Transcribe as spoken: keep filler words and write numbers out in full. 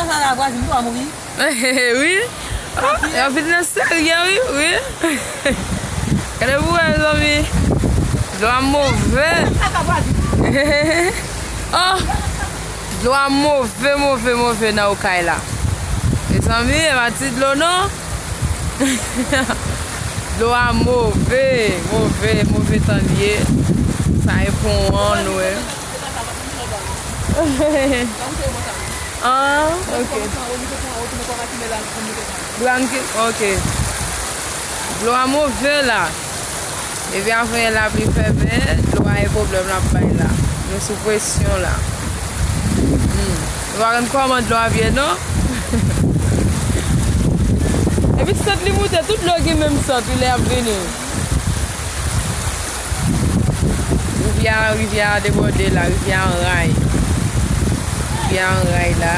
Sa la, Brazil, nou va mouri. Wi. Oh, y ap vin nan serye, wi, wi. Gade pou wè, mezanmi. Dlo a move. Oh, dlo a move, move, move nan Okay la. Mezanmi, e pa ti dlo, non. Dlo a move, move, move tan l ye. Sa e pon an, nou wè. Ah, ok. Dlo a move la. Epi apre lapli fèmen, dlo a e pwoblèm l ap bay la. Nou sou presyon la. Hmm. Nou pa konn kòman dlo a vye, non? Epi sant li moute, tout dlo gen menm sant, wi, lè y ap vini. Rivyè a, rivyè a debòde la, rivyè a anray. Rivyè a anray la.